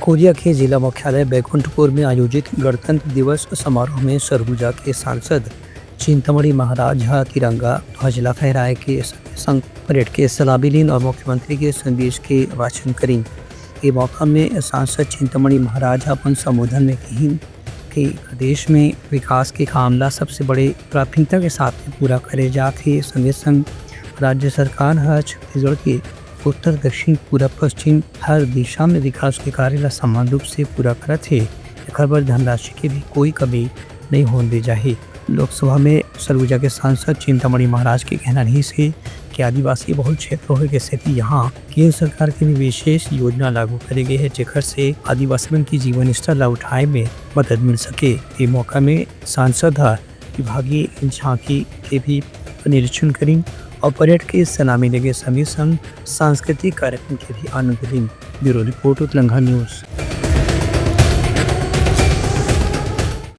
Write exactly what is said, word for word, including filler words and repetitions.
कोरिया के जिला मुख्यालय बैकुंठपुर में आयोजित गणतंत्र दिवस समारोह में सरगुजा के सांसद चिंतामणि महाराज ह तिरंगा ध्वज ला फहराए के संगे संग परेड के सलामी लीन और मुख्यमंत्री के संदेश के वाचन करीन। ये मौका में सांसद चिंतामणि महाराज ह अपन संबोधन में कहिन कि प्रदेश में विकास के काम ला सबसे बड़े प्राथमिकता के साथ में पूरा करे जात हे। संगे संग राज्य सरकार ह छत्तीसगढ़ के उत्तर, दक्षिण, पूरब, पश्चिम हर दिशा में विकास के कार्य ला समान रूप से पूरा करत हे। एकर बर धनराशि के भी कोई कमी नहीं होन दे जाही। लोकसभा में सरगुजा के सांसद चिंतामणि महाराज के कहना रहिस हे कि आदिवासी बहुल क्षेत्र होए के सेती यहाँ केंद्र सरकार के भी विशेष योजना लागू करे गए हे, जेकर से आदिवासी मन के जीवन स्तर ला उठाए में मदद मिल सके। ये मौका में सांसद ह विभागीय झांकी के भी निरीक्षण करीन और परेड के सलामी लेगे संगे संग सांस्कृतिक कार्यक्रम के भी आनंद लीन। ब्यूरो रिपोर्ट, उतलंघा न्यूज।